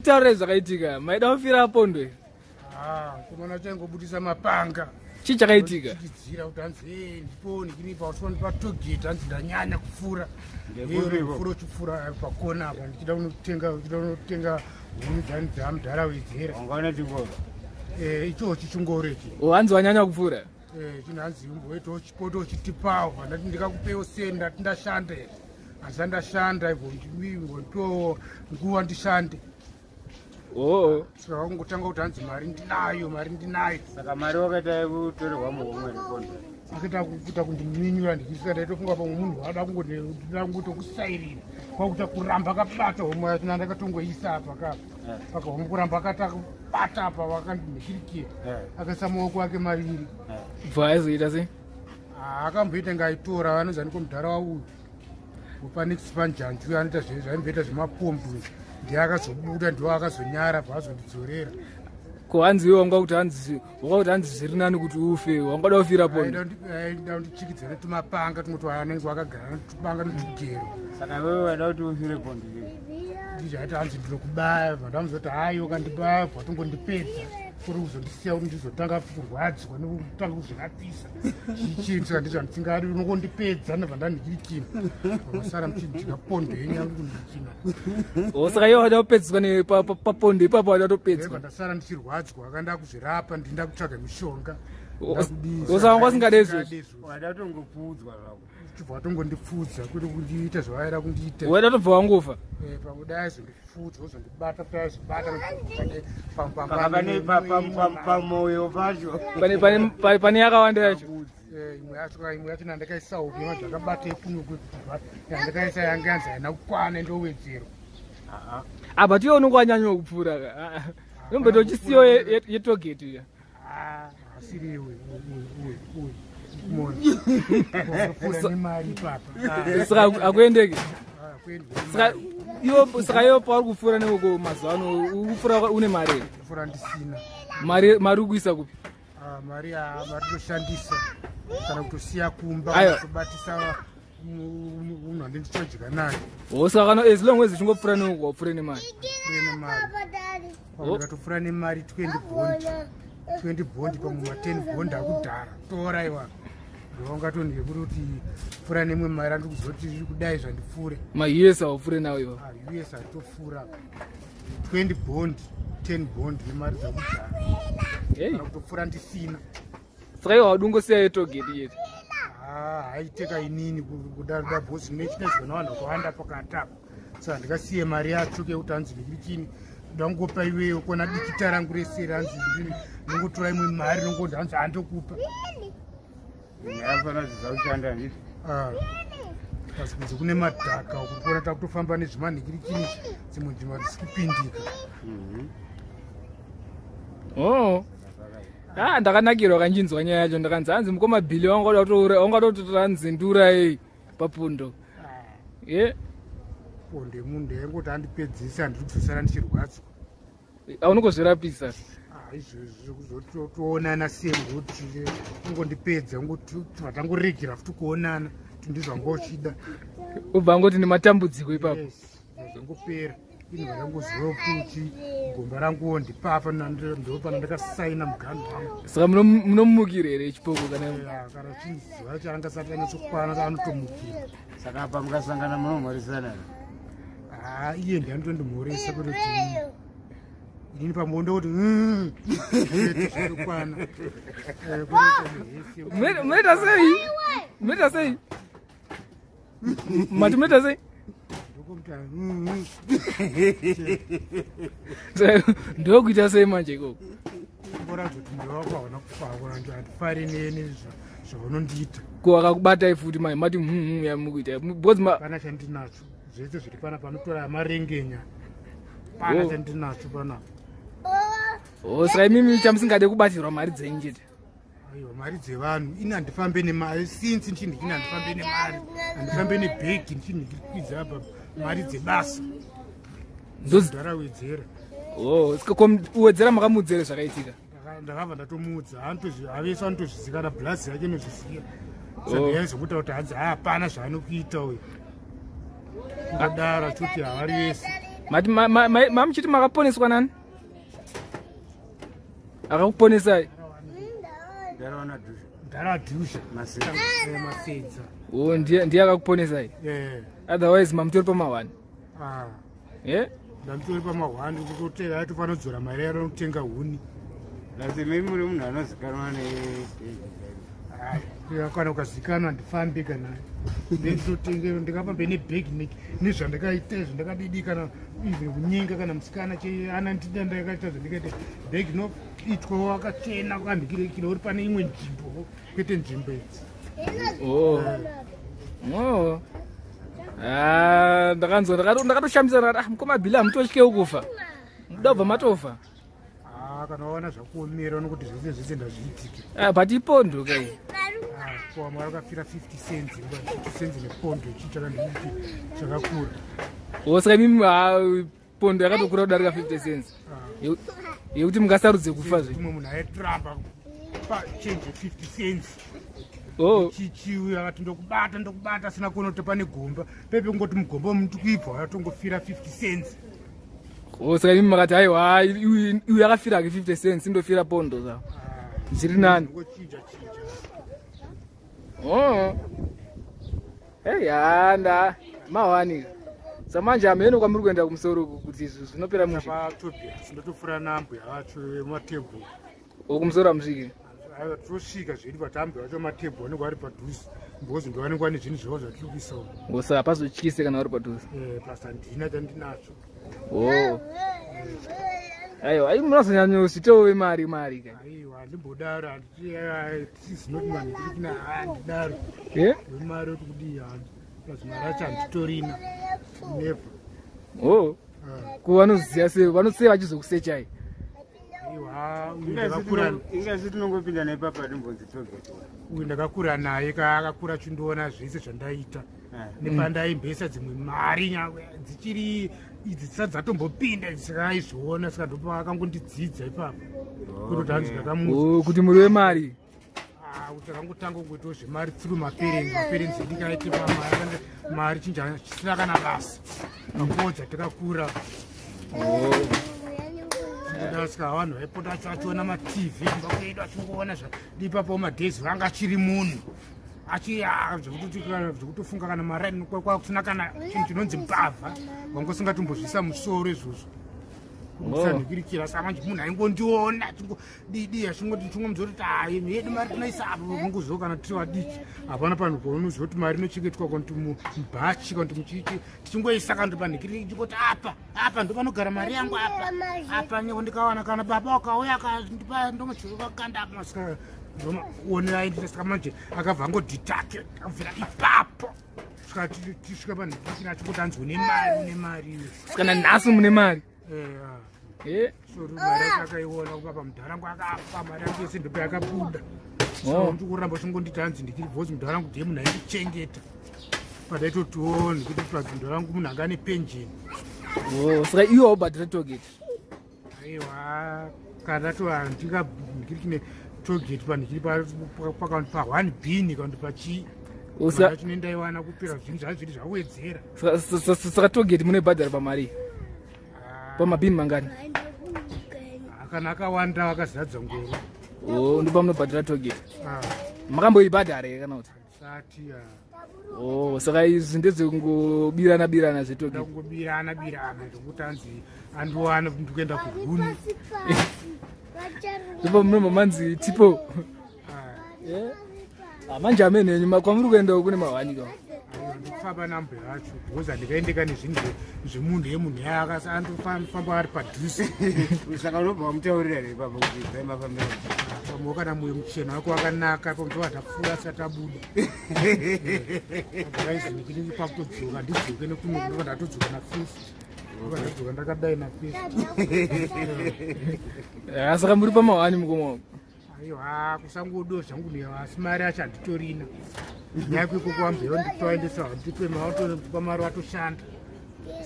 Chitaurai zvakaitika. Maida kufira apondwe. Ah, kumana chaingobudisa mapanga. Chii chakaitika? Chidzira kuti hanzi eh ndipo ndikinipa kuti pa togate hanzi ndanyanya kupfura. Kupfura uchipfura pakona apa ndichida kunotenga ndichida kunotenga huni dzani dzamudhara wedzera. Wangana chingoro. Eh ichochi chingoro ichi. Oh hanzi wanyanya kupfura. Eh chino hanzi umboita uchipoto uchitipawo ndati ndikakupewo seni ndati ndashanda here. Hanzi ndashanda ivo ndingotiwo nguva ndishande. Oh. Saka vakungotanga kuti hanzi mari ndinayo mari ndinayo. Saka mari wakaita yekutorerwa muhomwe nekonda. Akaita kuita kundiminyura ndichisvika ndaitofunga pamwe munhu waada kungotokusairira kwakuita kuramba akabata homwe yacho ndakatongoisa apa kapa paka homwe kuramba akata kubata apa vakandimhikirikira akaisa maoko ake maviri. Bva aizoita sei? Akamboita inga aitora vanonzi aniko mudhara wauyu upanext panjanji uyo anoita zvaimboita zvemapombi uyu ndiye akazobuda ndiwo akazonyara bva azondidzorera. Ko hanzi iwe wanga kuti hanzi wanga kuti hanzi zviri nani kuti ufe wangada kufira pondo. Aida kundichikidzira netumapanga tumwe twaanenge wakagara tupanga netugero. Saka iwewe waida kuti ufire pondo ndizvo aiti hanzi ndinokubaya bva ndamuzoti hayi ukandibaya bva tongondipedza kuri kuzondisiya kuti ndizotanga kurwadzwa nekutanga kuzvirapisa chichii saka ndizvo handisingadi unongondipedza ndobva ndandikirikina vasara muchidya pondo yenyu yangu kundikina. Oh saka iwe wada kupedziswa papondo ipapo wada kutopedzwa. Ndasara ndichirwadzwa akanda kuzvirapa ndinda kutsvaga mishonga. Saka wanga usingade izvozvo. Wada kutongopfuudzwa zvako. Chibva watongondipfuudza kuti kundiita zvavaida kundiita. Waida tobva wangofa. Eh pamwe aizondipfuudza ozondibata kuti aizobata pamoyo pacho. Pane yakawanda yacho. Imwe yacho imwe yacho ndakaisa uku yema zvakabata yekuno yandakaisa yanga yanzi haina kukwana ndowedzerwa. Ah but iwe unonge wanyanya kupfuura ka. Unomboita uchisiyo yetogate iya. Asiri iwe uyu uyu. Saka akuendeki. Saka iwe pauri kupfuura neuko mazuva ano uri kupfuura une mari here? Kupfuura ndisina. Mari mari uri kuisa kupi? Mari mari toshandisa kana kutosiya kumba kubatisa munhu andindichodya naye. Oh saka kana as long as uchingopfuura neuko wapfuure nemari. Pfuure nemari. Ndikatopfuura nemari 20 bond. 20 bond pamwe ma 10 bond akudhara. Tora iwa. Ndongatondiye kuti pfura nemwe mari andikuzoti zviri kudai zvandipfure. Ma US awupfure nawo iwa. Ah US atopfura. 20 bond, 10 bond nemari dzakudhara. Hey. Kana kutopfura ndisina. Saka iwe haudungosiya yetogate yeti. Ah haiteka inini kuda boss nechinezwa navanhu vakawanda pakati apa. Saka ndikasiye mari yacho kekuti hanzi ndikini ndangopa iweyo kona dikita rangu rese ranzi ndinongotora imwe mari nongonzi hanzi handokupa. Yafana zvizakushanda handiti? Ah. Kasi kunze kune madhaka uku kuona takutofamba nezvimanhikirikini dzimwe nzvimbo hadzisi kupindika. Oh. Ah ndakanakirwa kanchinzwa nyaya yacho ndakanzi hanzi mukoma Billy wanga watotora hanzi ndiurayei papundo. Ye. Ponde munhu ndaingoti andipedzise handiri kuzosara ndichirwadzwa. Aunongozvirapisa. Ah izvozvo kuzotoonana sei kuti ungondipedza ungoti vatangoregera futi kuonana kuti ndizvanga uchida. Ubva angoti nematambudziko ipapo. Yes, zvangopera. Ini vakangoziva kuti gomba ranguwo ndipapa ndopana ndakasaina muganhu wangu. Saka munomukira here chipoko kana kana chinziva chaanga sati anyatsokwana anotomukira. Saka apa mukasangana munomhoresana. Ah iye ndiye anotondimhoresa kuti inini pamuondo kuti zvinokwana. Munoita sei? Munoita sei? Mati munoita sei? Ndokuita sei manje ikoko? Zvaunondiita. Ko akakubatai futi manje mati yamukuita because pana chandinacho zvese zviri pana panotora marengenya pana chandinacho panapa. Oh saka imimi chamusingade kubatirwa mari dzenyu chete. Aiwa mari dzevanhu ini handifambe nemari since ndichinhu ini handifambe nemari handifambe nebhegi ndichinhu apa mari dzebasa ndozidarawedzera. Oh saka uwedzera makamuudzere zvakaitika? Ndakabva ndatomuudza avese anotozvizikana blazi yake inozviziva. Saka yaizomuita kuti hanzi hapana zvaanokuita uyu. Ndadaro achiti havari vese. Mati mamuchiti makaponeswa nani? Akakuponesai? Ndaraona dhusha. Ndaradhusha. Masedza. Masedza. O, ndiye akakuponesai? Eh. Otherwise mamutori pamahwani? Ah. Ye? Ndamutori pamahwani kutotera aitofanira kudzora mari yaro kutenga huni. Asi mimi muri munhu anozikanwa ne Ai, kana ukazikanwa handifambi kana nditotenge ndingafambe nebhegi nezvandakaita izvo ndakadidi kana even kunyenga kana musikana ana ndida ndakaita zvandikaita bhegi noitwa wakachena kuamhikirekire uri pane imwe nzvimbo kwete nzvimbo idzi. Oh. Oh. Ah, ndakanzwa ndakatoshambisa ndakati ah mukoma Billy hamutotyewo kufa. Muda kubva matofa. Ah, kana waona zvakuomera nokuti zvese zvese ndazviitike. Ah, but ipondo kai. Wamwe vakafira 50 cents, 50 cents nepondo chii chakanditi chakakura. Oh, saka imimi pondo yakatokura kudarika 50 cents. Yekuti mungasarudze kufa zve. Umwe munhu aitiramba pachange 50 cents. Oh. Chichiuya akati ndokubata ndokubata asina kuona kuti pane gomba pepe kungoti mugomba muti kuibva atongofira 50 cents. Oh, saka imimi makati aiwa uyu akafira ake 50 cents indofira pondo zva. Zviri nani. Ngochinja chinja. Oh. Hey, handa mawanika. Samanje hameno kwamuri kuenda kumusoro uku kuti izvi zvinopera mushe. Patobias ndotofura nambuya vacho vematebhuru. Kumusoro hamusviki. Aiwa, tosvika zvedu but ambuya vacho matebhuru vanenge vari padhuze because ndo vanenge vane zvinhu zvavo zvatiri kuisa umu. Osa hapazotyise kana vari padhuze. Eh, plus handina chandinacho. Oh. Aiwa, ai munozonyanyosvitewo vemari mari ka. Aiwa, handimbodaro, handitizinoti manhikirikina handidaro. Eh? Wemari oti kudii handi plus mari acho handitorina, never. Oh. Ko vanoziva sei vanosei vachizokusechai? Aiwa, uyu ndakakura Ingasi tinongopinda nepapa timbonzi tollgate. Uyu ndakakura naye ka, akakura chindoona zvese zvandaita nepandaimbesa dzimwe mari nyangwe dzichiri idzi dzisati dzatombopinda saka aizviona, saka ndopa akangondidzidza ipapo kutoti hanzi ndakamuudza. Oh, kuti muri wemari. Ah, kuti akangotanga kungoitawo zvemari through maparents, maparents edu kaite mari chinja chisina kana basa panguva dzatakakura. Oh. Saka vanhu vaipota achiona maTV kumba kwedu achingoona zvadipapo madhezi vanga achiri munhu zvekutofunga kana maraini kwakusina kana chinhu chinonzi mbavha wanga usingatombozvisa musoro izvozvo kusanhikirikira. Saka manje munhu aingondiona didi achingoti chingomudza kuti hai yedu mari tinoisa apo ungoziva kana tiri vadiki hapana panhu paunoziva kuti mari inochengetwa kanti mubhachi kanti muchichi tichingoisa kanti panhikiriki chingoti apa apa ndo panogara mari yangu apa apa nyeko ndikawana kana baba wakauya akandipa ndomochivakanda apa. Saka ndomaonera aindita. Saka manje akabva angodhitake akabvira ipapo saka tisvika panhikirikina achingoti anzi une mari, une mari iwe. Saka nanhasi mune mari. Eh. Eh? Sori mari yacho akaiona kubaba mudhara wangu akafa mari yangu yese ndopa yakabuda. Oh. Ndikuramba uchingonditi hanzi ndikiri bhozi mudhara wangu ndiye munhu aindichengeta padaitotiwo ndikuti plus mudhara wangu munhu anga ane penjeni. Oh, saka iwe haubhadhara tollgate? Aiwa, kana to handinga tollgate pandikiri pa1 bin kana kuti pachii. Oh, mari yacho nendaiwana kupera zvinhu zvacho zviri zvawedzera. Saka tollgate munoibhadhara pamari? Pamabhini mangani? Kana akawanda akazadza ngoro. Oh, ndo pamunobhadhara tollgate? Ah. Makamboibhadhara here kana kuti? Sati. Oh, saka izvi ndezvekungobirana birana zvetollgate. Kungobirana birana zvokuti anzi andiwana ndikuenda kuhuni. Ndipo munobva manzi tipo. Ah, manje amene henyu kwamuri kuendawo kune mahwani ka. Ndikufamba nambo yacho because handikaendeka nezvinhu zvemunhu yemunhu yaakandofamba ari padhuze. Saka unobva wamutaurira here ipapa kuti bvai mafambiro? Pamwe kana mwoyo muchena wako wakanaka pamwe watapfuura asati abuda aizinikini pakutodzoka ndidzoke nekuno ndobva ndatodzoka na50 ndobva ndadzoka ndakadai na50. Ah, saka muri pamahwani mukoma wangu. Aiwa, kusangodo zvangu asi mari yacho handitorina nyaya kwekoko wambeo nditoaendesa handipe matopa mari watoshanda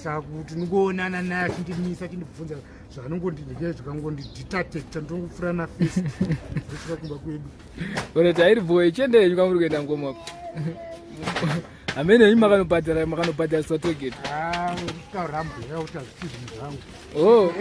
saka kuti ndingoonana naye achindimisa achindibvunza zvaanongondidike zvikangondidhitatekta ndongopfuura na50 ndosvika kumba kwedu. Alright, airi bho ichienda henyu kwamuri kuenda mukoma wangu. Hamene henyu makanobhadhara makanobhadhariswa tollgate. Ah, Ndakatotaurira mbuya kuti hazvisi zvinhu zvangu. Oh.